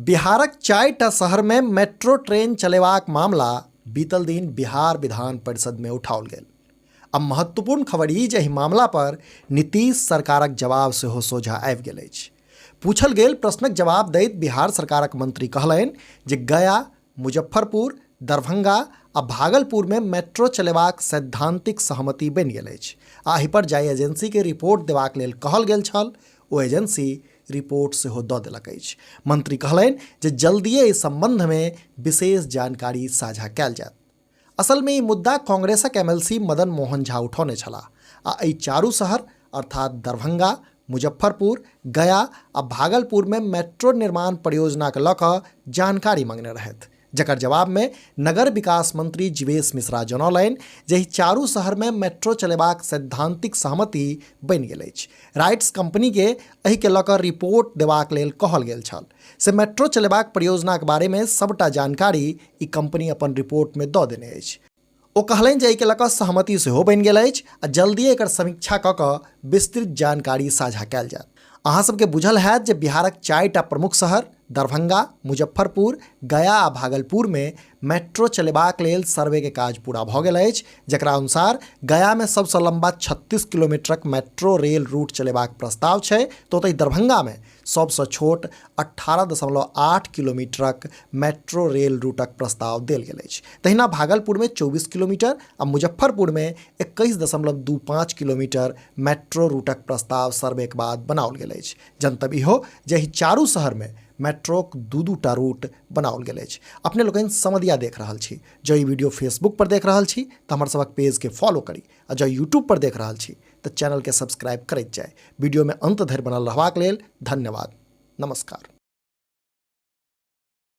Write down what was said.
बिहारक चारिटा शहरमे मेट्रो ट्रेन चलेबाक मामला बीतल दिन बिहार विधान परिषदमे उठाओल गेल। आ महत्वपूर्ण खबर ई जे एहि मामला पर नीतीश सरकारक जवाब सेहो सोझा आबि गेल अछि। पूछल गेल प्रश्नक जवाब दैत बिहार सरकारक मंत्री कहलनि जे गया, मुजफ्फरपुर, दरभंगा आ भागलपुरमे मेट्रो चलेबाक सैद्धांतिक सहमति बनि गेल अछि आ एहि पर जाहि एजेंसीके रिपोर्ट देबाक लेल कहल गेल छल ओ एजेंसी रिपोर्ट सेहो दऽ देलक अछि। मंत्री कहलनि जे जल्दिये एहि संबंधमे विशेष जानकारी साझा कयल जायत। असलमे ई मुद्दा कांग्रेसक एमएलसी मदन मोहन झा उठौने छलाह आ एहि चारू शहर अर्थात दरभंगा, मुजफ्फरपुर, गया आ भागलपुरमे मेट्रो निर्माण परियोजनाक लऽ कऽ जानकारी मंगने रहथि। जकर जवाबमे नगर विकास मंत्री जीवेश मिश्रा जनौलनि जे एहि चारू शहरमे मेट्रो चलेबाक सैद्धांतिक सहमति बनि गेल अछि। राइट्स कंपनीके एहिके लऽ कऽ रिपोर्ट देबाक लेल कहल गेल छल। से मेट्रो चलेबाक परियोजनाक बारेमे सबटा जानकारी ई कंपनी अपन रिपोर्टमे दऽ देने अछि। ओ कहलनि जे एहिके लऽ कऽ सहमति सेहो बनि गेल अछि आ जल्दिए एकर समीक्षा कऽ कऽ विस्तृत जानकारी साझा कयल जायत। अहाँ सबके बुझल हैत जे बिहारक चारिटा प्रमुख शहर दरभंगा, मुजफ्फरपुर, गया आ भागलपुरमे मेट्रो चलेबाक लेल सर्वेके काज पूरा भऽ गेल अछि, जकरा अनुसार गयामे सबसँ लम्बा 36 किलोमीटरक मेट्रो रेल रूट चलेबाक प्रस्ताव छै, तऽ ओतहि दरभंगामे सबसँ छोट 18.8 किलोमीटरक मेट्रो रेल रूटक प्रस्ताव देल गेल अछि। तहिना भागलपुरमे 24 किलोमीटर आ मुजफ्फरपुरमे 21.25 किलोमीटर मेट्रो रूटक प्रस्ताव सर्वेक बाद बनाओल गेल अछि। जनतब इहो जे एहि चारू शहरमे मेट्रोक दू दू टा रूट बनाओल गेल अछि। अपने लोकनि समदिया देख रहल छी। जँ ई वीडियो फेसबुक पर देख रहल छी तऽ हमर सभक पेजके फॉलो करी आ जँ यूट्यूब पर देख रहल छी तऽ चैनलके सब्सक्राइब करैत जाय। वीडियोमे अंत धरि बनल रहबाक लेल धन्यवाद। नमस्कार।